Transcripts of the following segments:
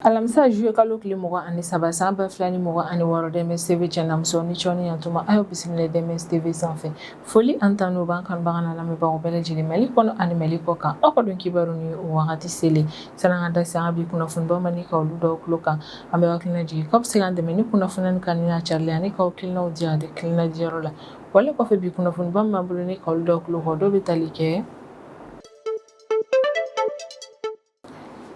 Alamisa juillet kalo tile 23 san 2026, DMS TV cɛ n'a muso ni cɔni yantuma, a y'aw bisimila DMS TV sanfɛ. Foli ani tanu b'an kanubaga n'a lamɛnbagaw bɛɛ lajɛlen Mali kɔnɔ ani Mali kɔ kan. Aw ka don kibaru ni o wagati selen, sani an ka da se an ka bi kunnafonibaw ma ni ka olu d'aw tulo kan, an bɛ hakilina jigin k'aw bɛ se k'an dɛmɛ ni kunnafoniya nin kanuni n'a carili ani k'aw hakilinaw di yan hakilina diyɔrɔ la. Wale kɔfɛ, bi kunnafoniba min b'an bolo ni ka olu d'aw tulo kan, o dɔw bɛ tali kɛ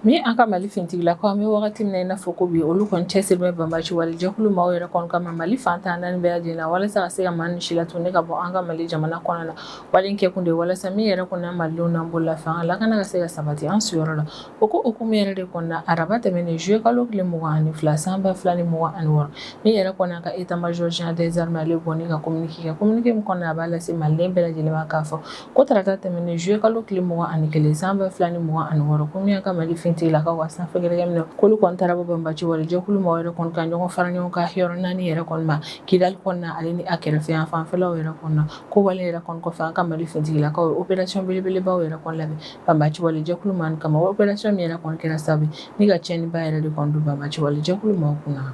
min an ka Mali finitigilakaw, an bɛ wagati min na i n'a fɔ ko bi, olu kɔni cɛsiri bɛ banbaci wale jɛkulu maaw yɛrɛ kɔni kama Mali fan 14 bɛɛ lajɛlen na, walasa ka se ka maa ninnu si latunu ka bɔ an ka Mali jamana kɔnɔ na. Wale in kɛkun de walasa min yɛrɛ kɔni Malidenw n'an bolola fɛn an lakana ka se ka sabati an sigiyɔrɔ la. O ko hukumu yɛrɛ de kɔnɔna, araba tɛmɛnen juillet kalo tile 22 san 2026, min yɛrɛ kɔni an ka état major général des armées, ale bɔni ka communiqué kɛ, communiqué min kɔnɔna a b'a lase Maliden bɛɛ lajɛlen ma k'a fɔ ko tarata tɛmɛnen juillet kalo tile 21 san 2026, ko min y'an ka Mali finitigilakaw ka sanfɛ kɛlɛkɛminɛn, k'olu kɔni taara bɔ banbaci wale jɛkulu maaw yɛrɛ kɔni ka ɲɔgɔn fara ɲɔgɔn kan yɔrɔ naani yɛrɛ kɔni ma Kidali kɔnɔna ale ni a kɛrɛfɛ yan fanfɛlaw yɛrɛ kɔnɔna. Ko wale yɛrɛ kɔni kɔfɛ, an ka Mali finitigilakaw ye opération belebelebaw yɛrɛ kɔni labɛn banbaci wale jɛkulu maa kama, opération min yɛrɛ kɔni kɛra sababu ni ka tiɲɛniba yɛrɛ de kɔni don banbaci wale jɛkulu maaw kunna.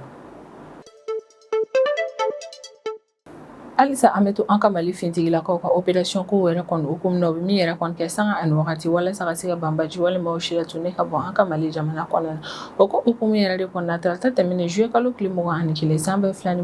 Halisa an bɛ to an ka Mali finitigilakaw ka opération ko yɛrɛ kɔni hukumu na, u bɛ min yɛrɛ kɔni kɛ sanga ani wagati walasa ka se ka banbaci wale maaw si latunu ka bɔ an ka Mali jamana kɔnɔna na. O ko hukumu yɛrɛ de kɔnɔna, tarata tɛmɛnen juillet kalo tile 21 san 2026,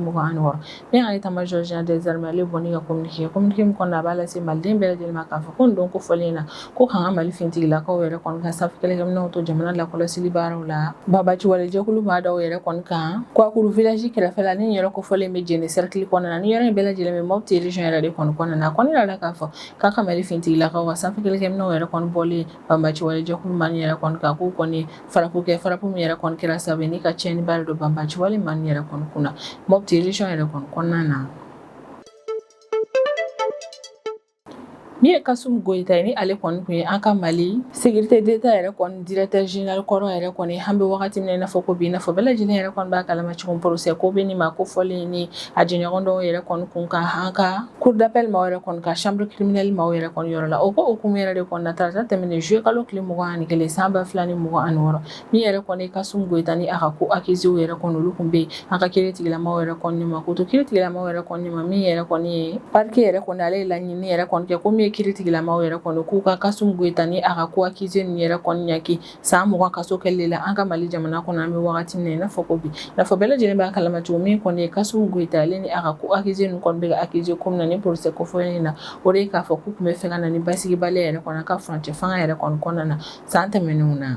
min y'an ka état major général des armées, ale bɔni ka communiqué kɛ, communiqué min kɔnɔna a b'a lase Maliden bɛɛ lajɛlen ma k'a fɔ ko nin don kofɔlen in na, ko k'an ka Mali finitigilakaw yɛrɛ kɔni ka sanfɛ kɛlɛkɛminɛnw to jamana lakɔlɔsili baaraw la banbaci wale jɛkulu maa dɔw yɛrɛ kɔni kan Kwakuru village kɛrɛfɛ la, ni yɔrɔ kofɔlen bɛ Jene cercle kɔnɔna na, ni yɔrɔ in bɛɛ lajɛlen bɛ Mopti région yɛrɛ de kɔni kɔnɔna na. A kɔni yirala k'a fɔ k'a ka Mali finitigilakaw ka sanfɛ kɛlɛkɛminɛnw yɛrɛ kɔni bɔlen banbaci wale jɛkulu maa yɛrɛ kɔni kan, k'u kɔni frappe kɛ, frappe min yɛrɛ kɔni kɛra sababu ye ni ka tiɲɛniba de don banbaci wale maa yɛrɛ kɔni kunna Mopti région yɛrɛ kɔni kɔnɔna na. Min ye Kasum Goyita ye, ni ale kɔni tun ye an ka Mali sécurité d'État yɛrɛ kɔni directeur général kɔrɔ yɛrɛ kɔni, an bɛ wagati min na i n'a fɔ ko bi, i n'a fɔ bɛɛ lajɛlen yɛrɛ kɔni b'a kalama cogo, procès ko bɛ nin maa kofɔlen ni a jɛɲɔgɔn dɔw yɛrɛ kɔni kun kan an ka cour d'appel maaw yɛrɛ kɔni ka chambre criminelle maaw yɛrɛ kɔni yɔrɔ la. O ko hukumu yɛrɛ de kɔni na, tarata tɛmɛnen juillet kalo tile 21 san 2026, min yɛrɛ kɔni Kasum Goyita ni a ka co accusés yɛrɛ kɔni, olu tun bɛ yen an ka kiiri tigilamaw yɛrɛ kɔni ma, k'u to kiiri tigilamaw yɛrɛ kɔni ma, min yɛrɛ kɔni ye parquet yɛrɛ kɔni, ale ye laɲini yɛrɛ kɔni kɛ ko min ye kiiri tigilamaw yɛrɛ kɔni k'u ka Kasum Goyita ni a ka co accusés ninnu yɛrɛ kɔni ɲangi san 20 kaso kɛli la an ka Mali jamana kɔnɔ, an bɛ wagati min na i n'a fɔ ko bi. N'a fɔ bɛɛ lajɛlen b'a kalama cogo min, kɔni ye Kasum Goyita, ale ni a ka co accusés ninnu kɔni bɛ ka accuser ko min na ni procès kofɔlen in na, o de ye k'a fɔ k'u tun bɛ fɛ ka na ni basigibaliya yɛrɛ kɔni an ka furancɛ fanga yɛrɛ kɔni kɔnɔna na san tɛmɛnenw na.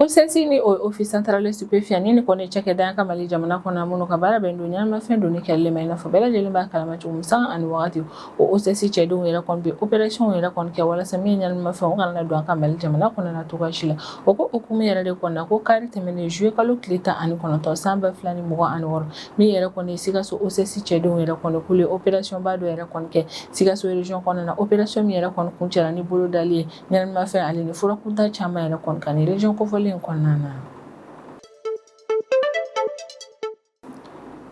OCS, ni o Office central des stupéfiants, ni kɔni cakɛda an ka Mali jamana kɔnɔ minnu ka baara bɛn don ɲɛnamafɛn donni kɛlɛli ma, i n'a fɔ bɛɛ lajɛlen b'a kalama cogo min, sanga ani wagati o OCS cɛdenw yɛrɛ kɔni bɛ opération yɛrɛ kɔni kɛ walasa min ye ɲɛnamafɛn o kana na don an ka Mali jamana kɔnɔna na cogoya si la. O ko hukumu yɛrɛ de kɔnɔna, ko kari tɛmɛnen juillet kalo tile 19 san 2026, min yɛrɛ kɔni ye Sikaso OCS cɛdenw yɛrɛ kɔni, k'olu ye opération ba dɔ yɛrɛ kɔni kɛ Sikaso région kɔnɔna na, opération min yɛrɛ kɔni kuncɛra ni bolo dali ye ɲɛnamafɛn ale ni furakunta caman yɛrɛ kɔni kan ni région kofɔlen in kɔnɔna na.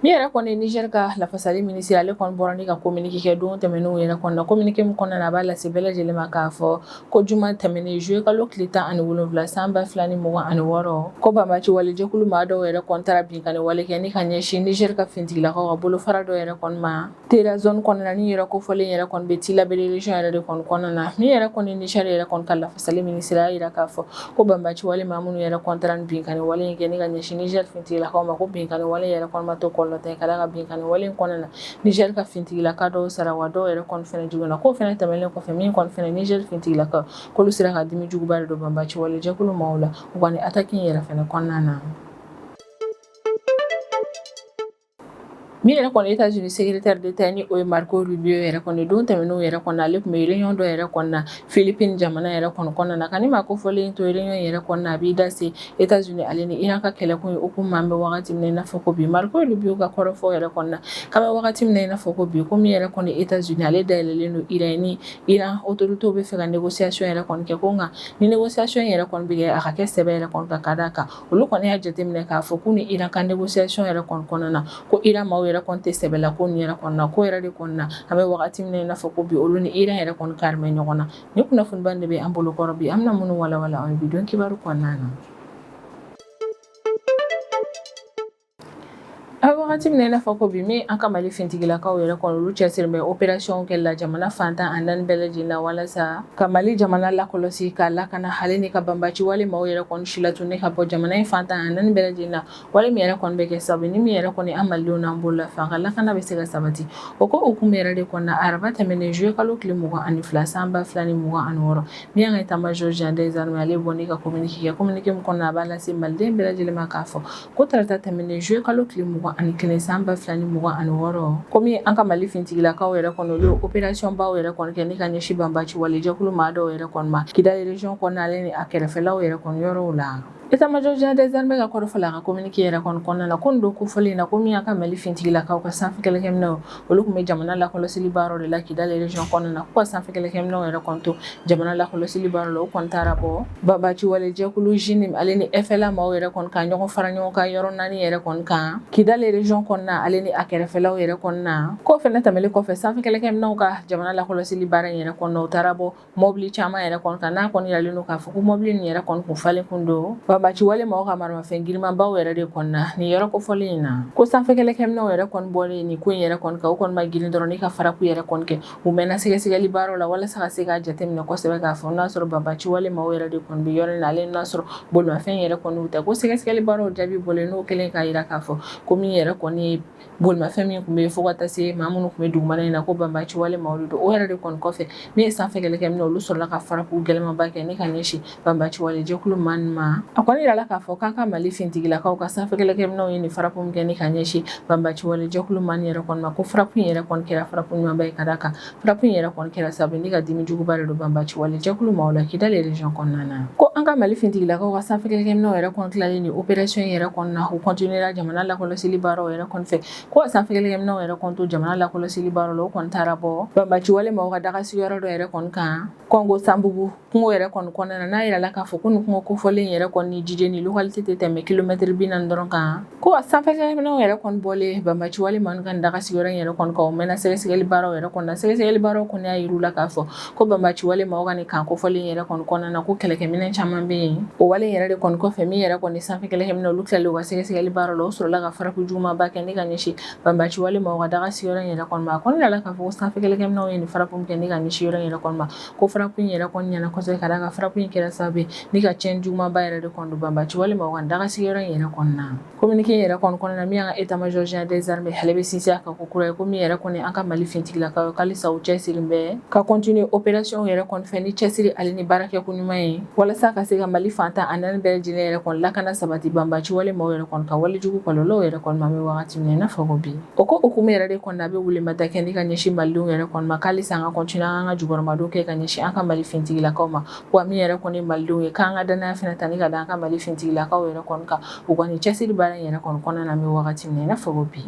Min yɛrɛ kɔni Niger ka lafasali minisiri, ale kɔni bɔra ni ka communiqué kɛ don tɛmɛnenw yɛrɛ kɔnɔna, communiqué min kɔnɔna na a b'a lase bɛɛ lajɛlen ma k'a fɔ ko juma tɛmɛnen juillet kalo tile 17 san 2026, ko banbaci wale jɛkulu maa dɔw yɛrɛ kɔni taara binkanni wale kɛ ni ka ɲɛsin Niger ka finitigilakaw ka bolofara dɔ yɛrɛ kɔni ma Tera zone kɔnɔna, ni yɔrɔ kofɔlen yɛrɛ kɔni bɛ Tillabéri région yɛrɛ de kɔni kɔnɔna na. Min yɛrɛ kɔni Niger yɛrɛ kɔni ka lafasali minisiri y'a jira k'a fɔ ko banbaci wale maa minnu yɛrɛ kɔni taara ni binkanni wale in kɛ ni ka ɲɛsin Niger finitigilakaw ma, ko binkanni wale yɛrɛ kɔni ma to kɔlɔlɔ tɛ, ka d'a kan binkanni wale in kɔnɔna na, Niger ka finitigilaka dɔw sara, wa dɔw yɛrɛ kɔni fɛnɛ joginna. K'o fɛnɛ tɛmɛnen kɔfɛ, min kɔni fɛnɛ Niger finitigilakaw, k'olu sera ka dimi juguba de don banbaci wale jɛkulu maaw la u ka nin attaque in yɛrɛ fɛnɛ kɔnɔna na. Min yɛrɛ kɔni États-Unis secrétaire d'État, ni o ye Marco Rubio yɛrɛ kɔni, don tɛmɛnenw yɛrɛ kɔnɔ, ale tun bɛ réunion dɔ yɛrɛ kɔnɔna Philippines jamana yɛrɛ kɔni kɔnɔna na. Ka ni maa kofɔlen to réunion yɛrɛ kɔnɔna, a b'i da se États-Unis ale ni Iran ka kɛlɛkun ye hukumu an bɛ wagati min na i n'a fɔ ko bi. Marco Rubio ka kɔrɔfɔ yɛrɛ kɔnɔna, k'an bɛ wagati min na i n'a fɔ ko bi, ko min yɛrɛ kɔni États-Unis, ale dayɛlɛlen don Iran ni Iran autorités bɛ fɛ ka négociation yɛrɛ kɔni kɛ, ko nka ni négociation yɛrɛ kɔni bɛ kɛ, a ka kɛ sɛbɛ yɛrɛ kɔni kan, ka d'a kan olu kɔni y'a jateminɛ k'a fɔ k'u ni Iran ka négociation yɛrɛ kɔni kɔnɔna na, ko Iran maaw yɛrɛ yɛrɛ kɔni tɛ sɛbɛla ko nin yɛrɛ kɔni na ko yɛrɛ de kɔni na an bɛ wagati min na i n'a fɔ ko bi olu ni Iran yɛrɛ kɔni kari bɛ ɲɔgɔn na. Ni kunnafoniba de bɛ an bolo kɔrɔ bi, an bɛna minnu walawala aw ye bi don kibaru kɔnɔna na. An bɛ wagati min na i n'a fɔ ko bi, min an ka Mali finitigilakaw yɛrɛ kɔni, olu cɛsiri bɛ opération kɛ la jamana fan 14 bɛɛ lajɛlen na walasa ka Mali jamana lakɔlɔsi, ka lakana, hali ni ka banbaci wale maaw yɛrɛ kɔni silatunu ka bɔ jamana in fan 14 bɛɛ lajɛlen na. Wale min yɛrɛ kɔni bɛ kɛ sababu ni min yɛrɛ kɔni an malidenw n'an bolo la an ka lakana bɛ se ka sabati. O ko hukumu yɛrɛ de kɔnɔna, araba tɛmɛnen juillet kalo tile 22 san 2026, min y'an ka état-major général des armées, ale bɔ ni ka communiqué kɛ. Communiqué min kɔnɔna, a b'a lase maliden bɛɛ lajɛlen ma k'a fɔ ko tarata tɛmɛnen juillet kalo tile 21 san 2026, komi an ka Mali finitigilakaw yɛrɛ kɔni, olu ye opération baw yɛrɛ kɔni kɛ ni ka ɲɛsin banbaci wale jɛkulu maa dɔw yɛrɛ kɔni ma Kidali région kɔnɔna, ale ni a kɛrɛfɛlaw yɛrɛ kɔni yɔrɔw la. État-major général des armées ka kɔrɔfɔ la, a ka communiqué yɛrɛ kɔni kɔnɔna la, ko nin don kofɔlen in na, ko min y'an ka Mali finitigilakaw ka sanfɛ kɛlɛkɛminɛw, olu tun bɛ jamana lakɔlɔsili baaraw de la Kidali région kɔnɔna na, k'u ka sanfɛ kɛlɛkɛminɛw yɛrɛ kɔni to jamana lakɔlɔsili baaraw la, u kɔni taara bɔ banbaci wale jɛkulu JNIM ale ni FLA maaw yɛrɛ kɔni ka ɲɔgɔn fara ɲɔgɔn kan yɔrɔ naani yɛrɛ kɔni kan Kidali région kɔnɔna, ale ni a kɛrɛfɛlaw yɛrɛ kɔnɔna. K'o fɛnɛ tɛmɛlen kɔfɛ, sanfɛ kɛlɛkɛminɛw ka jamana lakɔlɔsili baara in yɛrɛ kɔnɔna, u taara bɔ mɔbili caman yɛrɛ kɔni kan, n'a kɔni yiralen don k'a fɔ ko mɔbili nin yɛrɛ kɔni kun falen kun don banbaci wale maaw ka maramafɛn girinmanbaw yɛrɛ de kɔni na nin yɔrɔ kofɔlen in na. Ko sanfɛ kɛlɛkɛminɛw yɛrɛ kɔni bɔlen nin ko in yɛrɛ kɔni kan, u kɔni ma girin dɔrɔn ni ka frappe yɛrɛ kɔni kɛ. U mɛnna sɛgɛsɛgɛli baaraw la walasa ka se k'a jateminɛ kosɛbɛ k'a fɔ n'a sɔrɔ banbaci wale maaw yɛrɛ de kɔni bɛ yɔrɔ in na, ale n'a sɔrɔ bolimafɛn yɛrɛ kɔni u tɛ. Ko sɛgɛsɛgɛli baaraw jaabi bɔlen, n'o kɛlen k'a jira k'a fɔ ko min yɛrɛ kɔni ye bolimafɛn min tun bɛ yen, fo ka taa se maa minnu tun bɛ dugumana in na, ko banbaci wale maaw de don. O yɛrɛ de kɔni kɔfɛ, min ye sanfɛ kɛlɛkɛminɛ, olu sɔrɔla ka frappe gɛlɛnmanba kɛ ni ka ɲɛsin banbaci wale jɛkulu maa ninnu ma. A kɔni yirala k'a fɔ k'an ka Mali finitigilakaw ka sanfɛ kɛlɛkɛminɛw ye nin frappe min kɛ ni ka ɲɛsin banbaci wale jɛkulu maa nin yɛrɛ kɔni ma, ko frappe in yɛrɛ kɔni kɛra frappe ɲumanba ye, ka d'a kan frappe in yɛrɛ kɔni kɛra sababu ni ka dimi juguba de don banbaci wale jɛkulu maaw la Kidali région kɔnɔna na. Ko an ka Mali finitigilakaw ka sanfɛ kɛlɛkɛminɛw yɛrɛ kɔni tilalen ni opération yɛrɛ kɔnɔna na, u continuera jamana lakɔlɔsili baaraw yɛrɛ kɔni fɛ. Ko sanfɛ kɛlɛkɛminɛw yɛrɛ kɔni to jamana lakɔlɔsili baaraw la, u kɔni taara bɔ banbaci wale maaw ka daga sigiyɔrɔ dɔ yɛrɛ kɔni kan Kɔngo Sanbugu kungo yɛrɛ kɔni kɔnɔna na. N'a yirala k'a fɔ ko nin kungo kofɔlen yɛrɛ kɔni ni Jijeni localité tɛ tɛmɛ kilomɛtiri 40 dɔrɔn kan. Ko a sanfɛ kɛlɛkɛminɛw yɛrɛ kɔni bɔlen banbaci wale maa ka daga sigiyɔrɔ in yɛrɛ kɔni kan, u mɛnna sɛgɛsɛgɛli baaraw yɛrɛ kɔnɔna. Sɛgɛsɛgɛli baaraw kɔni y'a yir'u la k'a fɔ ko banbaci wale maaw ka nin kan kofɔlen yɛrɛ kɔni kɔnɔna na, ko kɛlɛkɛminɛn caman bɛ yen. O wale yɛrɛ de kɔni kɔfɛ, min yɛrɛ kɔni sanfɛ kɛlɛkɛminɛn, olu tilalen u ka sɛgɛsɛgɛli baaraw la, u sɔrɔla ka frappe jugumanba kɛ ni ka ɲɛsin banbaci wale maaw ka daga sigiyɔrɔ in yɛrɛ kɔni ma. A kɔni yirala k'a fɔ ko sanfɛ kɛlɛkɛminɛnw ye nin frappe min kɛ ni ka ɲɛsin yɔrɔ in yɛrɛ kɔni ma, ko frappe in yɛrɛ kɔni ɲɛna kosɛbɛ, ka d'a kan frappe in kɛra sababu ye ni ka tiɲɛni jugumanba yɛrɛ de kɔni don banbaci wale maaw ka daga sigiyɔrɔ in yɛrɛ kɔni na. Communiqué in yɛrɛ kɔni kɔnɔna na, min y'an ka état-major général des armées, ale bɛ sinsin a kan ko kura ye, ko min yɛrɛ kɔni an ka Mali finitigilakaw ye, k'alisa u cɛsiri bɛ ka continuer opération yɛrɛ kɔni fɛ ni cɛsiri ale ni baarakɛko ɲuman ye, walasa ka se ka Mali fan 14 bɛɛ lajɛlen yɛrɛ kɔni lakana sabati banbaci wale maaw yɛrɛ kɔni ka walejugu kɔlɔlɔw yɛrɛ kɔni ma an bɛ wagati min na i n'a fɔ ko bi. O ko hukumu yɛrɛ de kɔni na, a bɛ welemada kɛ ni ka ɲɛsin malidenw yɛrɛ kɔni ma, k'alisa an ka continuer an ka jukɔrɔmadon kɛ ka ɲɛsin an ka Mali finitigilakaw ma. Wa min yɛrɛ kɔni malidenw ye, k'an ka danaya fana ta ni ka da an ka Mali finitigilakaw yɛrɛ kɔni kan u ka nin cɛsiri baara in yɛrɛ kɔni kɔnɔna na an bɛ wagati min na i n'a fɔ ko bi.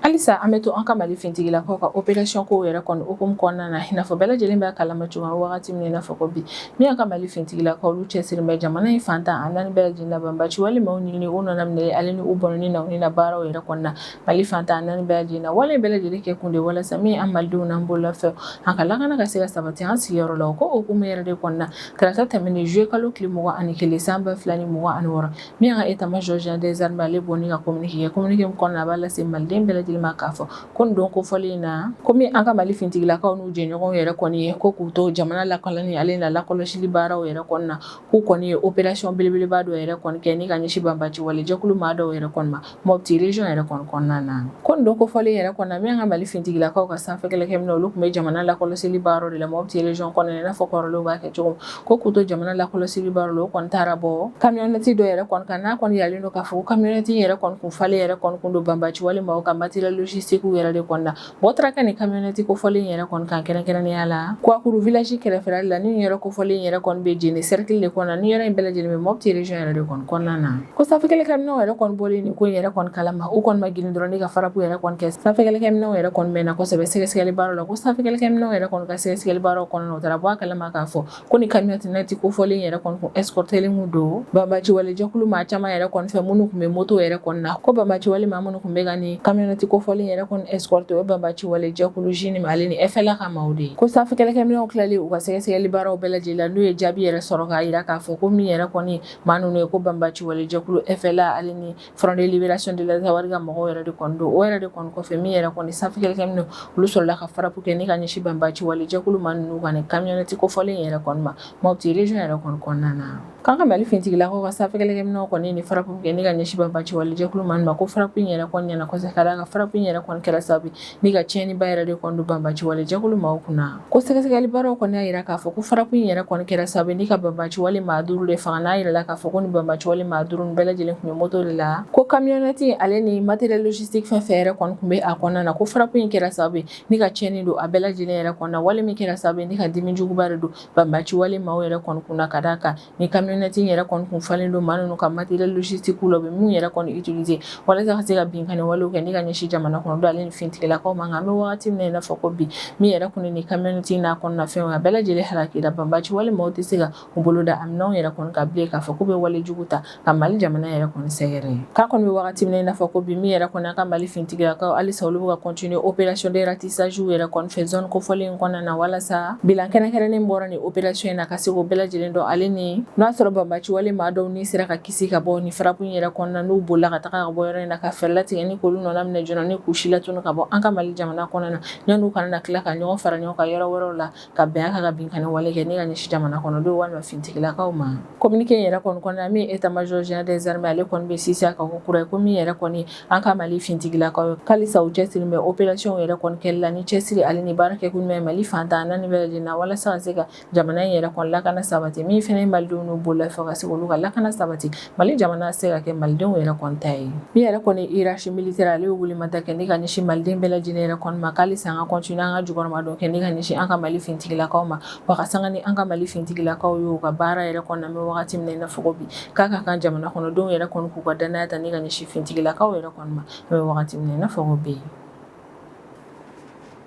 Halisa an bɛ to an ka Mali finitigilakaw ka opération kow yɛrɛ kɔni hukumu kɔnɔna na. I n'a fɔ bɛɛ lajɛlen b'a kalama cogo min, wagati min na i n'a fɔ ko bi, min y'an ka Mali finitigilakaw, olu cɛsiri bɛ jamana in fan 14 bɛɛ lajɛlen na banbaci wale maaw ɲinini, u nana minɛ ale ni u bɔnɛni na u ni na baaraw yɛrɛ kɔnɔna na Mali fan 14 bɛɛ lajɛlen na. Wale bɛɛ lajɛlen kɛ kun de walasa min an malidenw n'an bololafɛnw, an ka lakana ka se ka sabati an sigiyɔrɔ la. O ko hukumu yɛrɛ de kɔnɔna, tarata tɛmɛnen juillet kalo tile 21 san 2026, min y'an ka état-major général des armées, ale bɔ ni ka communiqué kɛ. Communiqué min kɔnɔna, a b'a lase maliden bɛɛ lajɛlen ma k'a fɔ ko nin don kofɔlen in na, komi an ka Mali finitigilakaw n'u jɛɲɔgɔnw yɛrɛ kɔni ye ko k'u to jamana lakanani ale na lakɔlɔsili baaraw yɛrɛ kɔnɔna na, k'u kɔni ye opération belebeleba dɔ yɛrɛ kɔni kɛ ni ka ɲɛsin banbaci wale jɛkulu maa dɔw yɛrɛ kɔni ma Mopti région yɛrɛ kɔni kɔnɔna na. Ko nin don kofɔlen yɛrɛ kɔnɔna, min y'an ka Mali finitigilakaw ka sanfɛ kɛlɛkɛminɛn, olu tun bɛ jamana lakɔlɔsili baaraw de la Mopti région kɔnɔna na, i n'a fɔ kɔrɔlenw b'a kɛ cogo min. Ko k'u to jamana lakɔlɔsili baaraw la, u kɔni taara bɔ camionnette dɔ yɛrɛ kɔni kan, n'a kɔni yiralen don k'a fɔ ko camionnette yɛrɛ kɔni kun falen yɛrɛ kɔni kun don banbaci wale maaw ka matériel. matériel logistique yɛrɛ de kɔni na. Bɔ taara kɛ nin camionnette kofɔlen yɛrɛ kɔni kan, kɛrɛnkɛrɛnnenya la Kuwakuru village kɛrɛfɛla la. Ni yɔrɔ kofɔlen yɛrɛ kɔni bɛ Jene cercle de kɔnɔ, ni yɔrɔ in bɛɛ lajɛlen bɛ Mopti région yɛrɛ de kɔni kɔnɔna na. Ko sanfɛ kɛlɛkɛminɛnw yɛrɛ kɔni bɔlen nin ko in yɛrɛ kɔni kalama, u kɔni ma girin dɔrɔn ni ka frappe yɛrɛ kɔni kɛ. Sanfɛ kɛlɛkɛminɛnw yɛrɛ kɔni mɛnna kosɛbɛ sɛgɛsɛgɛli baaraw la. Ko sanfɛ kɛlɛkɛminɛnw yɛrɛ kɔni ka sɛgɛsɛgɛli baaraw kɔnɔna, u taara bɔ a kalama k'a fɔ ko ni camionnette kofɔlen yɛrɛ kɔni kun escortelen kun don banbaci wale jɛkulu maa caman yɛrɛ kɔni fɛ, minnu kun bɛ moto yɛrɛ kɔni na. Ko banbaci wale maa minnu kun bɛ ka nin camionnette kofɔlen yɛrɛ kɔni escorter, o banbaci wale jɛkulu JNIM ale ni FLA ka maaw de ye. Ko sanfɛ kɛlɛkɛminɛnw tilalen u ka sɛgɛsɛgɛli baaraw bɛɛ lajɛlen la, n'u ye jaabi yɛrɛ sɔrɔ k'a jira k'a fɔ ko min yɛrɛ kɔni maa ninnu ye, ko banbaci wale jɛkulu FLA ale ni Front de Libération de l'Azawad ka mɔgɔw yɛrɛ de kɔni don. O yɛrɛ de kɔni kɔfɛ, min yɛrɛ kɔni sanfɛ kɛlɛkɛminɛnw, olu sɔrɔla ka frappe kɛ ni ka ɲɛsin banbaci wale jɛkulu maa ninnu ka nin camionnette kofɔlen yɛrɛ kɔni ma Mopti région yɛrɛ kɔni kɔnɔna na. K'an ka Mali finitigilakaw ka sanfɛ kɛlɛkɛminɛnw kɔni ni frappe kɛ ni ka ɲɛsin banbaci wale jɛkulu maa ninnu ma, ko frappe in yɛrɛ kɔni ɲɛna kosɛbɛ, ka d'a kan frappe in yɛrɛ kɔni kɛra sababu ni ka tiɲɛniba yɛrɛ de kɔni don banbaci wale jɛkulu maaw kunna. Ko sɛgɛsɛgɛli baaraw kɔni y'a jira k'a fɔ ko frappe in yɛrɛ kɔni kɛra sababu ni ka banbaci wale maa 5 de faga. N'a yirala k'a fɔ ko ni banbaci wale maa 5 bɛɛ lajɛlen tun bɛ moto de la, ko camionnette ale ni matériel logistique fɛn fɛn yɛrɛ kɔni tun bɛ a kɔnɔna na, ko frappe in kɛra sababu ni ka tiɲɛni don a bɛɛ lajɛlen yɛrɛ kɔnɔna, wale min kɛra sababu ni ka dimi juguba de don banbaci wale maaw yɛrɛ kɔni kunna, ka d'a kan ni camionnette in yɛrɛ kɔni kun falen don maa ninnu ka matériel logistique la, u bɛ mun yɛrɛ kɔni utiliser walasa ka se ka binkanni walew kɛ ni ka ɲɛsin jamana kɔnɔ ale ni finitigilakaw ma. Nka an bɛ wagati min na i n'a fɔ ko bi, min yɛrɛ kɔni ni camionnette n'a kɔnɔna fɛnw a bɛɛ lajɛlen halakira, banbaci wale maaw tɛ se ka u bolo da a minɛnw yɛrɛ kɔni kan bilen k'a fɔ k'u bɛ wale jugu ta ka Mali jamana yɛrɛ kɔni sɛgɛrɛ. K'a kɔni bɛ wagati min na i n'a fɔ ko bi, min yɛrɛ kɔni an ka Mali finitigilakaw, halisa olu bɛ ka continuer opération de ratissage yɛrɛ kɔni fɛ zone kofɔlen in kɔnɔna na, walasa bilan kɛrɛnkɛrɛnnen bɔra nin opération in na ka se k'o bɛɛ lajɛlen dɔn, ale ni n'a sɔrɔ banbaci wale maa dɔw ni sera ka kisi ka bɔ ni frappe in yɛrɛ kɔnɔna, n'u bolila ka taga ka bɔ yɔrɔ in na, ka fɛɛrɛ latigɛ ni k'olu nɔ laminɛ joona ni k'u si latunu ka bɔ an ka Mali jamana kɔnɔna na, yan'u kana na tila ka ɲɔgɔn fara ɲɔgɔn kan yɔrɔ wɛrɛw la ka bɛn a kan ka binkanni wale kɛ ni ka ɲɛsin jamana kɔnɔdenw walima finitigilakaw ma. Communiqué in yɛrɛ kɔni kɔnɔna, min état major général des armées, ale kɔni bɛ sinsin a kan ko kura ye, ko min yɛrɛ kɔni an ka Mali finitigilakaw ye, k'alisa u cɛsiri bɛ opération yɛrɛ kɔni kɛli la ni cɛsiri ale ni baara kɛkun ɲuman ye Mali fan tan naani bɛɛ lajɛlen na, walasa ka se ka jamana in yɛrɛ kɔni lakana sabati. Min fana ye malidenw n'u bolola fɛ, ka se k'olu ka lakana sabati, Mali jamana se ka kɛ malidenw yɛrɛ kɔni ta ye. Min yɛrɛ kɔni hiérarchie militaire, ale ye wulimata kɛ ni ka ɲɛsin maliden bɛɛ lajɛlen yɛrɛ kɔni ma, k'alisa an ka continuer an ka jukɔrɔmadon kɛ ni ka ɲɛsin an ka Mali finitigilakaw ma, wa ka sanga ni an ka Mali finitigilakaw ye u ka baara yɛrɛ kɔni na. An bɛ wagati min na i n'a fɔ ko bi, k'a ka kan jamana kɔnɔdenw yɛrɛ kɔni k'u ka danaya ta ni ka ɲɛsin finitigilakaw yɛrɛ kɔni ma, an bɛ wagati min na i n'a fɔ ko bi.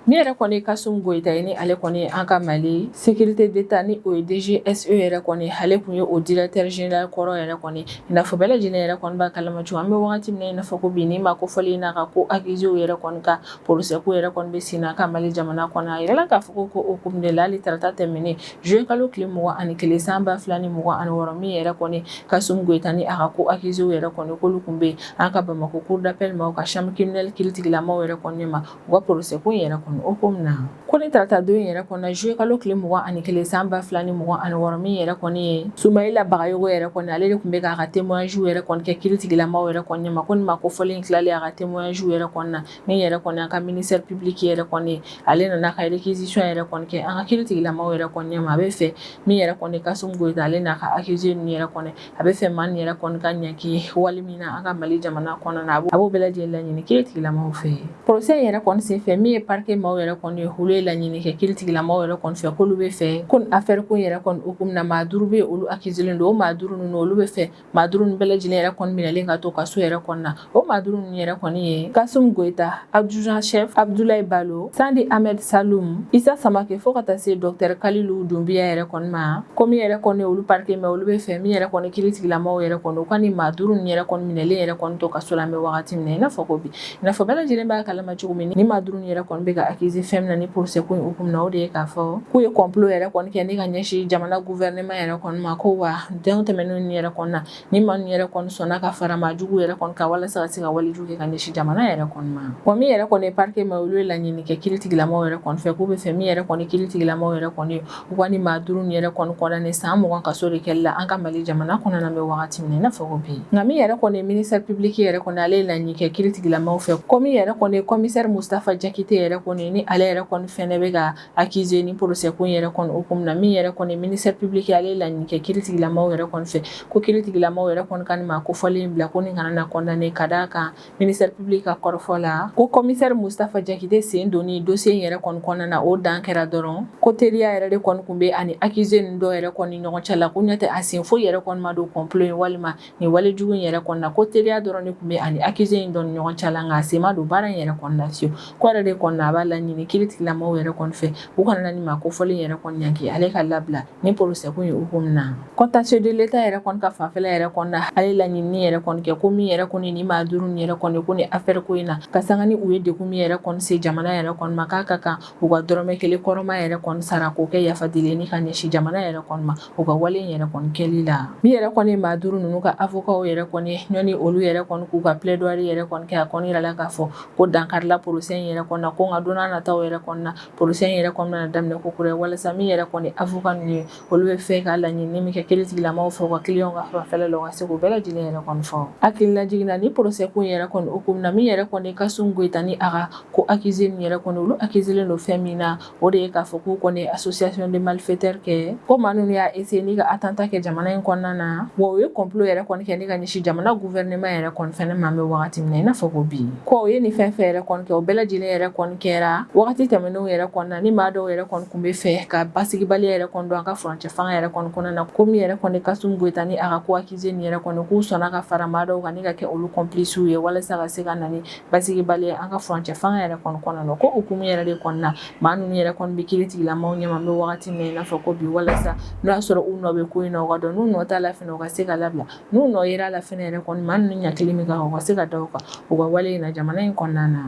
Min yɛrɛ kɔni Kasum Goyita ye, ni ale kɔni an ka Mali sécurité d'État, ni o ye DGSE yɛrɛ kɔni, ale tun ye o directeur général kɔrɔ yɛrɛ kɔni, i n'a fɔ bɛɛ lajɛlen yɛrɛ kɔni b'a kalama cogo, an bɛ wagati min na i n'a fɔ ko bi, ni maa kofɔlen n'a ka ko accusé yɛrɛ kɔni ka procès ko yɛrɛ kɔni bɛ sen na ka Mali jamana kɔnɔ. A yirala k'a fɔ ko o hukumu de la, hali tarata tɛmɛnen juillet kalo tile 21 san 2026, min yɛrɛ kɔni Kasum Goyita ni a ka ko accusé yɛrɛ kɔni, k'olu tun bɛ an ka Bamakɔ cour d'appel maaw ka chambre criminelle kiiritigilamaw yɛrɛ kɔni ma u ka procès ko in yɛrɛ kɔni hukumu na. Ko ni tarata don in yɛrɛ kɔnɔ, juillet kalo tile 21 san 2026, min yɛrɛ kɔni ye Sumayila Bagayogo yɛrɛ kɔni, ale de tun bɛ k'a ka témoignage yɛrɛ kɔni kɛ kiiritigilamaw yɛrɛ kɔni ɲɛma. Ko ni maa kofɔlen tilalen a ka témoignage yɛrɛ kɔni na, min yɛrɛ kɔni an ka ministère public yɛrɛ kɔni, ale nana ka réquisition yɛrɛ kɔni kɛ an ka kiiritigilamaw yɛrɛ kɔni ɲɛma. A bɛ fɛ min yɛrɛ kɔni Kasum Goyita ale n'a ka accusé ninnu yɛrɛ kɔni, a bɛ fɛ maa nin yɛrɛ kɔni ka ɲangi wale min na an ka Mali jamana kɔnɔna na, a b'o bɛɛ lajɛlen laɲini kiiritigilamaw fɛ. Procès in yɛrɛ kɔni senfɛ, min ye parquet maaw yɛrɛ kɔni ye, olu ye laɲini kɛ kiiritigilamaw yɛrɛ kɔni fɛ, k'olu bɛ fɛ ko affaire ko yɛrɛ kɔni hukumu na, maa 5 bɛ yen, olu accusé don. O maa 5 ninnu, olu bɛ fɛ maa 5 ninnu bɛɛ lajɛlen yɛrɛ kɔni minɛlen ka to kaso yɛrɛ kɔni na. O maa 5 ninnu yɛrɛ kɔni ye Kasum Goyita, adjudant chef Abdoulaye Balo, Sandi Ahmed Saloum, Isa Samake, fo ka taa se docteur Kalilu Dunbiya yɛrɛ kɔni ma. Ko min yɛrɛ kɔni olu parquet mais olu bɛ fɛ min yɛrɛ kɔni kiiritigilamaw yɛrɛ kɔni, u ka nin maa 5 ninnu yɛrɛ kɔni minɛlen yɛrɛ kɔni to kaso la an bɛ wagati min na i n'a fɔ ko bi. I n'a fɔ bɛɛ lajɛlen b'a kalama cogo min, ni maa 5 ninnu yɛrɛ kɔni bɛ ka accuser fɛn min na ni procès ko in hukumu na, o de ye k'a fɔ k'u ye complot yɛrɛ kɔni kɛ ni ka ɲɛsin jamana gouvernement yɛrɛ kɔni ma. Ko wa don tɛmɛnen yɛrɛ kɔni na, ni maa ninnu yɛrɛ kɔni sɔnna ka fara maa jugu yɛrɛ kɔni kan walasa ka se ka walejugu kɛ ka ɲɛsin jamana yɛrɛ kɔni ma. Wa min yɛrɛ kɔni ye parquet ma, olu ye laɲini kɛ kiiritigilamaw yɛrɛ kɔni fɛ, k'u bɛ fɛ min yɛrɛ kɔni kiiritigilamaw yɛrɛ kɔni, u ka nin maa 5 ninnu yɛrɛ kɔni condamné san 20 kaso de kɛli la an ka Mali jamana kɔnɔna na, bɛ wagati min na i n'a fɔ ko bi. Nka min yɛrɛ kɔni ye ministère public yɛrɛ kɔni, ale ye laɲini kɛ kiiritigilamaw fɛ, ko min yɛrɛ kɔni ye commissaire Mustafa Jakite yɛrɛ kɔni kɔni ni ale yɛrɛ kɔni fɛnɛ bɛ ka accusé ni procès ko in yɛrɛ kɔni hukumu na, min yɛrɛ kɔni ministère public ale ye laɲini kɛ kiiritigilamaw yɛrɛ kɔni fɛ, ko kiiritigilamaw yɛrɛ kɔni ka nin maa kofɔlen bila, ko nin kana na condamné, ka d'a kan ministère public ka kɔrɔfɔ la, ko commissaire Mustafa Jakite sen donni dossier in yɛrɛ kɔni kɔnɔna na, o dan kɛra dɔrɔn ko teriya yɛrɛ de kɔni kun bɛ ani accusé ninnu dɔw yɛrɛ kɔni ɲɔgɔn cɛ la, ko ɲɛ tɛ a sen foyi yɛrɛ kɔni ma don complot in walima nin wale jugu in yɛrɛ kɔni na, ko teriya dɔrɔn de tun bɛ ani accusé in dɔ ni ɲɔgɔn cɛ la, nka a sen ma don baara in yɛrɛ kɔni na fiyewu. Ko yɛrɛ de kɔni na, a b'a laɲini kiiritigilamaw yɛrɛ kɔni fɛ, u kana na nin maa kofɔlen yɛrɛ kɔni ɲangi, ale ka labila ni procès ko in hukumu na. Contentieux de l'État yɛrɛ kɔni ka fanfɛla yɛrɛ kɔni na, ale laɲini yɛrɛ kɔni kɛ ko min yɛrɛ kɔni ni maa duuru nin yɛrɛ kɔni ko ni affaire ko in na, ka sanga ni u ye degun min yɛrɛ kɔni se jamana yɛrɛ kɔni ma, k'a ka kan u ka dɔrɔmɛ kelen kɔrɔma yɛrɛ kɔni sara k'o kɛ yafa deli ni ka ɲɛsin jamana yɛrɛ kɔni ma u ka wale in yɛrɛ kɔni kɛli la. Min yɛrɛ kɔni maa duuru ninnu ka avocat yɛrɛ kɔni, ɲɔni olu yɛrɛ kɔni k'u ka plaidoirie yɛrɛ kɔni kɛ, a kɔni yirala k'a fɔ ko dankarila procès in yɛrɛ kɔni na, ko nka don n'a nataw yɛrɛ kɔni na, procès in yɛrɛ kɔni bɛna daminɛ ko kura ye, walasa min yɛrɛ kɔni avocat ninnu ye, olu bɛ fɛ ka laɲini min kɛ kiiritigilamaw fɛ u ka client ka fanfɛla la, u ka se k'o bɛɛ lajɛlen yɛrɛ kɔni fɔ. Hakililajigin na, ni procès ko in yɛrɛ kɔni hukumu na, min yɛrɛ kɔni Kasum Goyita ni a ka ko accusé nin yɛrɛ kɔni, olu accusé don fɛn min na, o de ye k'a fɔ k'u kɔni association de malfaiteurs kɛ, ko maa ninnu y'a essayer ni ka attentat kɛ jamana in kɔnɔna na, wa u ye complot yɛrɛ kɔni kɛ ni ka ɲɛsin jamana gouvernement yɛrɛ kɔni fɛnɛ ma. An bɛ wagati min na i n'a fɔ ko bi, ko u ye nin fɛn fɛn yɛrɛ kɔni kɛ, o bɛɛ lajɛlen yɛrɛ kɔni kɛra wagati tɛmɛnenw yɛrɛ kɔni na, ni maa dɔw yɛrɛ kɔni kun bɛ fɛ ka basigibaliya yɛrɛ kɔni don an ka furancɛ fanga yɛrɛ kɔni kɔnɔna na, ko min yɛrɛ kɔni Kasum Goyita ni a ka ko accusé nin yɛrɛ kɔni, k'u sɔnna ka fara maa dɔw kan ni ka kɛ olu complices ye walasa ka se ka na ni basigibaliya an ka furancɛ fanga yɛrɛ kɔni kɔnɔna na. Ko hukumu yɛrɛ de kɔnɔna na, maa ninnu yɛrɛ kɔni bɛ kiiritigilamaw ɲɛma an bɛ wagati min na i n'a fɔ ko bi, walasa n'o y'a sɔrɔ u nɔ bɛ ko in na, u ka dɔn, n'u nɔ t'a la fɛnɛ, u ka se ka labila, n'u nɔ yera a la fɛnɛ yɛrɛ kɔni, maa ninnu ɲankili min kan, u ka se ka da u kan u ka wale in na jamana in kɔnɔna na.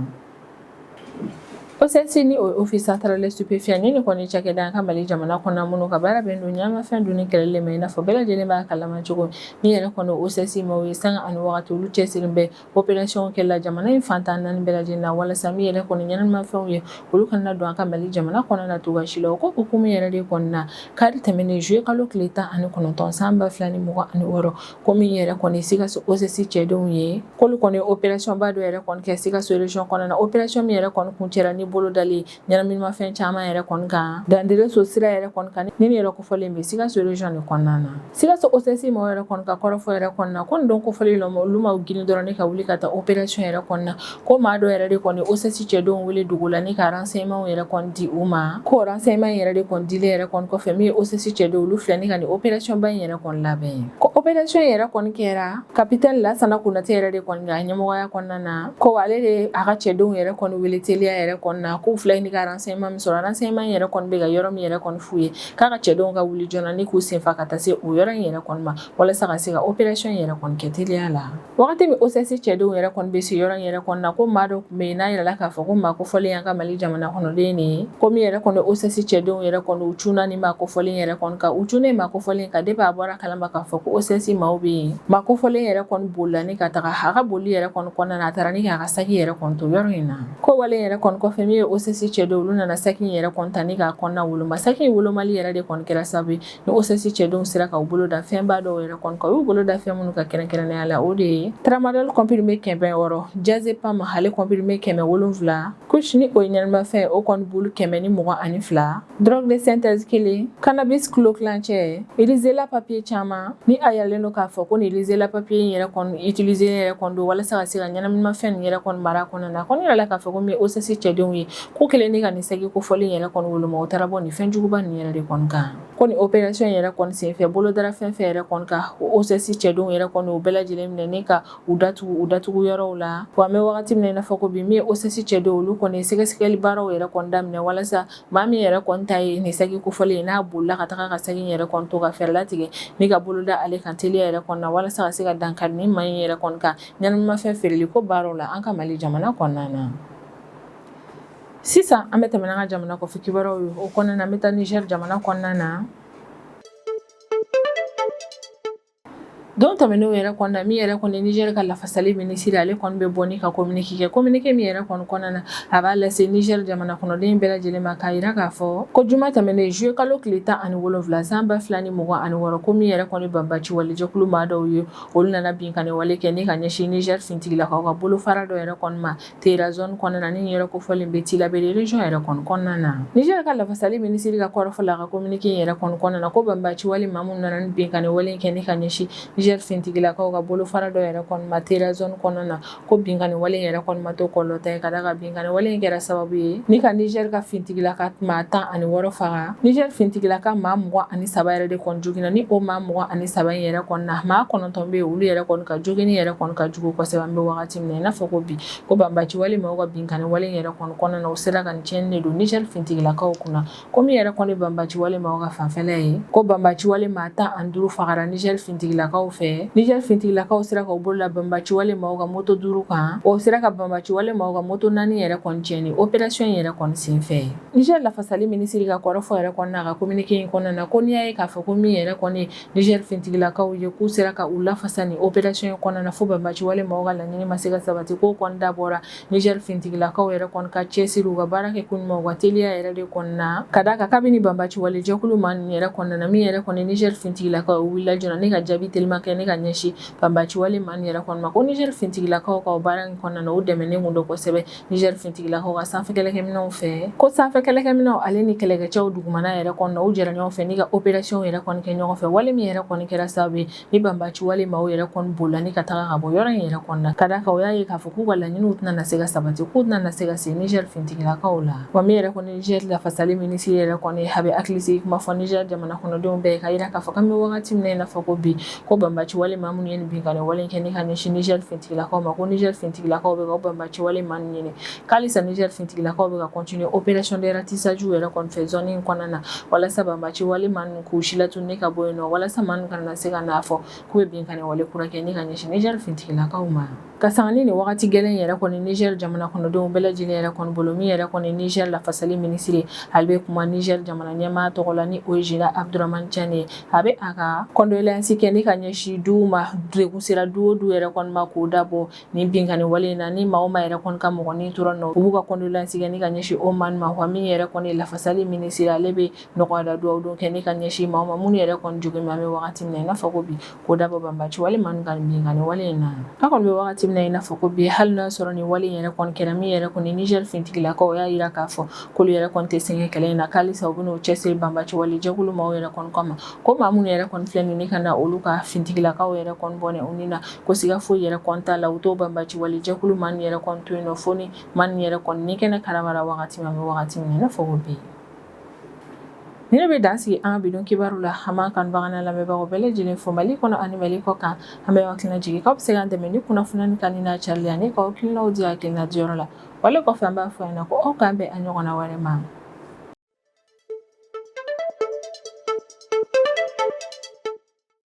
OCS ni o Office central des stupéfiants, ni nin kɔni cakɛda an ka Mali jamana kɔnɔ minnu ka baara bɛn don ɲamafɛn dunni kɛlɛli ma, i n'a fɔ bɛɛ lajɛlen b'a kalama cogo min yɛrɛ kɔni, OCS maaw ye sanga ani wagati olu cɛsiri bɛ opération kɛla jamana in fan 14 bɛɛ lajɛlen na, walasa min yɛrɛ kɔni ɲɛnaminimafɛnw ye, olu kana don an ka Mali jamana kɔnɔna na cogoya si la. O ko hukumu yɛrɛ de kɔnɔna na, kari tɛmɛnen juillet kalo tile 19 san 2026, ko min yɛrɛ kɔni Sikaso OCS cɛdenw ye, k'olu kɔni opération ba dɔ yɛrɛ kɔni kɛ Sikaso région kɔnɔna na, opération min yɛrɛ kɔni kuncɛra ni bolo dalen ɲɛnaminimafɛn caman yɛrɛ kɔni kan Dandereso sira yɛrɛ kɔni kan, ni nin yɛrɛ kofɔlen bɛ Sikaso région de kɔnɔna na. Sikaso OCS maaw yɛrɛ kɔni ka kɔrɔfɔ yɛrɛ kɔnɔna na, ko nin don kofɔlen la, olu ma girin dɔrɔn ne ka wuli ka taa opération yɛrɛ kɔnɔna na, ko maa dɔ yɛrɛ de kɔni OCS cɛdenw wele dogo la ni ka renseignement yɛrɛ kɔni di u ma, ko renseignement yɛrɛ de kɔni dilen yɛrɛ kɔni kɔfɛ, min ye OCS cɛdenw, olu filɛ ni ka nin opération ba in yɛrɛ kɔni labɛn. Ko opération yɛrɛ kɔni kɛra capitaine Lasana Konate yɛrɛ de kɔni ka ɲɛmɔgɔya kɔnɔna na, ko ale de a ka cɛdenw yɛrɛ kɔni wele teliya yɛrɛ kɔnɔna na, k'u filɛ ni ka renseignement min sɔrɔ, renseignement yɛrɛ kɔni bɛ ka yɔrɔ min yɛrɛ kɔni f'u ye, k'a ka cɛdenw ka wuli joona ni k'u senfa ka taa se o yɔrɔ in yɛrɛ kɔni ma, walasa ka se ka opération yɛrɛ kɔni kɛ teliya la. Wagati min OCS cɛdenw yɛrɛ kɔni bɛ se yɔrɔ in yɛrɛ kɔni na, ko maa dɔ tun bɛ yen n'a yirala k'a fɔ ko maa kofɔlen y'an ka Mali jamana kɔnɔden de ye, ko min yɛrɛ kɔni OCS cɛdenw yɛrɛ kɔni u cunna ni maa kofɔlen yɛrɛ kɔni kan, u cunnen maa kofɔlen kan, depuis a bɔra kalama k'a fɔ ko OCS maaw bɛ yen, maa kofɔlen yɛrɛ kɔni bolila ni ka taga. A ka boli yɛrɛ kɔni kɔnɔna na, a taara ni k'a ka saki yɛrɛ kɔni to yɔrɔ in na. Ko wale yɛrɛ kɔni kɔfɛ, min ye OCS cɛdenw, olu nana saki in yɛrɛ kɔni ta ni k'a kɔnɔna woloma. Saki in wolomali yɛrɛ de kɔni kɛra sababu ye ni OCS cɛdenw sera ka u bolo da fɛnba dɔw yɛrɛ kɔni kan. U y'u bolo da fɛn minnu kan kɛrɛnkɛrɛnnenya la, o de ye tramadol comprimé 600, diazépam ale comprimé 700, kush ni o ye ɲɛnamafɛn, o kɔni bulu 122, drogue de synthèse kelen, cannabis kilo tilancɛ, Rizela papier caman, ni a yiralen don k'a fɔ ko nin Rizela papier in yɛrɛ kɔni utiliser yɛrɛ kɔni don walasa ka se ka ɲɛnaminimafɛn nin yɛrɛ kɔni mara kɔnɔna na. A kɔni yirala k'a fɔ ko min ye OCS cɛdenw ye, ko kelen ni ka nin saki kofɔlen yɛrɛ kɔni woloma, o taara bɔ nin fɛn juguba nin yɛrɛ de kɔni kan. Ko nin opération yɛrɛ kɔni senfɛ, bolo dara fɛn fɛn yɛrɛ kɔni kan, OCS cɛdenw yɛrɛ kɔni o bɛɛ lajɛlen minɛ ni ka u datugu u datugu yɔrɔw la. Wa an bɛ wagati min na i n'a fɔ ko bi, min ye OCS cɛdenw, olu kɔni sɛgɛsɛgɛli baaraw yɛrɛ kɔni daminɛ, walasa maa min yɛrɛ kɔni ta ye nin saki kofɔlen ye, n'a bolila ka taga ka saki in yɛrɛ kɔni to, ka fɛɛrɛ latigɛ ni ka bolo da ale kan teliya yɛrɛ kɔni na, walasa ka se ka dankari ni maa in yɛrɛ kɔni kan ɲɛnaminimafɛn feereli ko baaraw la an ka Mali jamana kɔnɔna na. Sisan an bɛ tɛmɛ n'an ka jamana kɔfɛ kibaruyaw ye. O kɔnɔna na, an bɛ taa Niger jamana kɔnɔna na. Don tɛmɛnenw yɛrɛ kɔnɔna, min yɛrɛ kɔni Niger ka lafasali minisiri, ale kɔni bɛ bɔ ni ka communiqué kɛ. Communiqué min yɛrɛ kɔni kɔnɔna na, a b'a lase Niger jamana kɔnɔden bɛɛ lajɛlen ma, k'a jira k'a fɔ ko juma tɛmɛnen, juillet kalo tile 17, san 2026, ko min yɛrɛ kɔni banbaci walejɛkulu maa dɔw ye, olu nana binkanni wale kɛ ni ka ɲɛsin Niger finitigilakaw ka bolofara dɔ yɛrɛ kɔni ma Tera zone kɔnɔna na. Ni yɛrɛ kofɔlen bɛ Tillabéri région yɛrɛ kɔni kɔnɔna na. Niger ka lafasali minisiri ka kɔrɔfɔ la, a ka communiqué in yɛrɛ kɔni kɔnɔna na, ko banbaci wale maa minnu nana ni binkanni wale kɛ ni ka ɲɛsin Niger finitigilakaw ka bolofara dɔ yɛrɛ kɔni ma Tera zone kɔnɔna na, ko binkanni wale in yɛrɛ kɔni ma to kɔlɔlɔta ye, ka d'a kan binkanni wale in kɛra sababu ye ni ka Niger ka finitigilaka maa 16 faga. Niger finitigilaka maa 23 yɛrɛ de kɔni joginna. Ni o maa 23 in yɛrɛ kɔni na, maa 9 bɛ yen, olu yɛrɛ kɔni ka joginni yɛrɛ kɔni ka jugu kosɛbɛ. An bɛ wagati min na i n'a fɔ ko bi, ko banbaci wale maaw ka binkanni wale in yɛrɛ kɔni kɔnɔna na, u sera ka nin tiɲɛni de don Niger finitigilakaw kunna. Ko min yɛrɛ kɔni banbaci wale maaw ka fanfɛla ye, ko banbaci wale maa 15 fagara Niger finitigilakaw fɛ. Niger finitigilakaw sera ka u bolo la banbaci wale maaw ka moto duuru kan, o sera ka banbaci wale maaw ka moto naani yɛrɛ kɔni tiɲɛ nin opération in yɛrɛ kɔni senfɛ. Niger lafasali minisiri ka kɔrɔfɔ yɛrɛ kɔni n'a ka communiqué in kɔnɔna na, ko n'i y'a ye k'a fɔ ko min yɛrɛ kɔni Niger finitigilakaw ye, k'u sera ka u lafasa nin opération in kɔnɔna na, fo banbaci wale maaw ka laɲini ma se ka sabati, k'o kɔni dabɔra Niger finitigilakaw yɛrɛ kɔni ka cɛsiri, u ka baara kɛ ko ɲuman, u ka teliya yɛrɛ de kɔni na, ka d'a kan kabini banbaci wale jɛkulu maa ninnu yɛrɛ kɔni nana, min yɛrɛ kɔni Niger finitigilakaw wulila joona ni ka jaabi teliman kɛ ni ka ɲɛsin banbaci wale maa ninnu yɛrɛ kɔni ma, ko Niger finitigilakaw ka baara in kɔnɔna na, u dɛmɛnen kun don kosɛbɛ Niger finitigilakaw ka sanfɛ kɛlɛkɛminɛnw fɛ. Ko sanfɛ kɛlɛkɛminɛnw ale ni kɛlɛkɛcɛw dugumana yɛrɛ kɔni na, u jɛra ɲɔgɔn fɛ ni ka opération yɛrɛ kɔni kɛ ɲɔgɔn fɛ, wale min yɛrɛ kɔni kɛra sababu ye ni banbaci wale maaw yɛrɛ kɔni bolila ni ka taga ka bɔ yɔrɔ in yɛrɛ kɔni na, ka d'a kan u y'a ye k'a fɔ k'u ka laɲiniw tɛna na se ka sabati, k'u tɛna na se ka se Niger finitigilakaw la. Wa min yɛrɛ kɔni Niger lafasali minisiri yɛrɛ kɔni, a bɛ hakilisigi kuma fɔ Niger jamana kɔnɔdenw bɛɛ ye, ka yira k'a fɔ k'an bɛ wagati min na i n'a fɔ ko bi, ko banbaci wale maa minnu ye nin binkanni wale kɛ ni ka ɲɛsin Niger finitigilakaw ma, ko Niger finitigilakaw bɛ ka banbaci wale maa ninnu ɲini. K'alisa Niger finitigilakaw bɛ ka continuer opération de ratissage yɛrɛ kɔni fɛ zone in kɔnɔna na, walasa banbaci wale maa ninnu k'u silatunu ka bɔ yen nɔ, walasa maa ninnu kana na se ka n'a fɔ k'u bɛ binkanni wale kura kɛ ni ka ɲɛsin Niger finitigilakaw ma. Ka sanga ni nin wagati gɛlɛn yɛrɛ kɔni Niger jamana kɔnɔdenw bɛɛ lajɛlen yɛrɛ kɔni bolo, min yɛrɛ kɔni Niger lafasali minisiri, ale bɛ kuma Niger jamana ɲɛmaa tɔgɔ la, ni o ye Général Abdourahamane Tiani ye, a bɛ a ka condoléance kɛ ni ka ɲɛsin duw ma, degun sera du o du yɛrɛ kɔni ma k'o dabɔ nin binkanni wale in na. Ni maa o maa yɛrɛ kɔni ka mɔgɔ ni tora nɔ, u b'u ka condoléance kɛ ni ka ɲɛsin o maa ma. Wa min yɛrɛ kɔni lafasali minisiri, ale bɛ nɔgɔya dugawu don kɛ ni ka ɲɛsin maa ma minnu yɛrɛ kɔni joginnen an bɛ wagati min na i n'a fɔ ko bi, k'o dabɔ banbaci wale maa ka binkanni wale in na. An kɔni bɛ wagati min na i n'a fɔ ko bi, hali n'a sɔrɔ nin wale in yɛrɛ kɔni kɛra, min yɛrɛ kɔni Niger finitigilakaw y'a jira k'a fɔ k'olu yɛrɛ kɔni tɛ sɛgɛn kɛlɛ in na, k'alisa u bɛn'u cɛsiri banbaci wale jɛkulu maaw yɛrɛ kɔni kama, ko maa minnu yɛrɛ kɔni filɛ nin ye ka na olu ka finitigilakaw yɛrɛ kɔni bɔnɛ u ni na, ko siga foyi yɛrɛ kɔni t'a la, u t'o banbaci wale jɛkulu maa ninnu yɛrɛ kɔni to yen nɔ fo ni maa ninnu yɛrɛ kɔni ni kɛnɛ karabara wagati min, an bɛ wagati min na i n'a fɔ ko bi. Nin de bɛ dan sigi an ka bi don kibaru la. An b'an kanubaga n'an lamɛnbagaw bɛɛ lajɛlen fo Mali kɔnɔ ani Mali kɔ kan. An bɛ hakilina jigin k'aw bɛ se k'an dɛmɛ ni kunnafoni kanuni n'a carili ani k'aw hakilinaw di hakilina diyɔrɔ la. Wale kɔfɛ, an b'a fɔ aw ɲɛna ko aw k'an bɛn a ɲɔgɔnna wɛrɛ ma.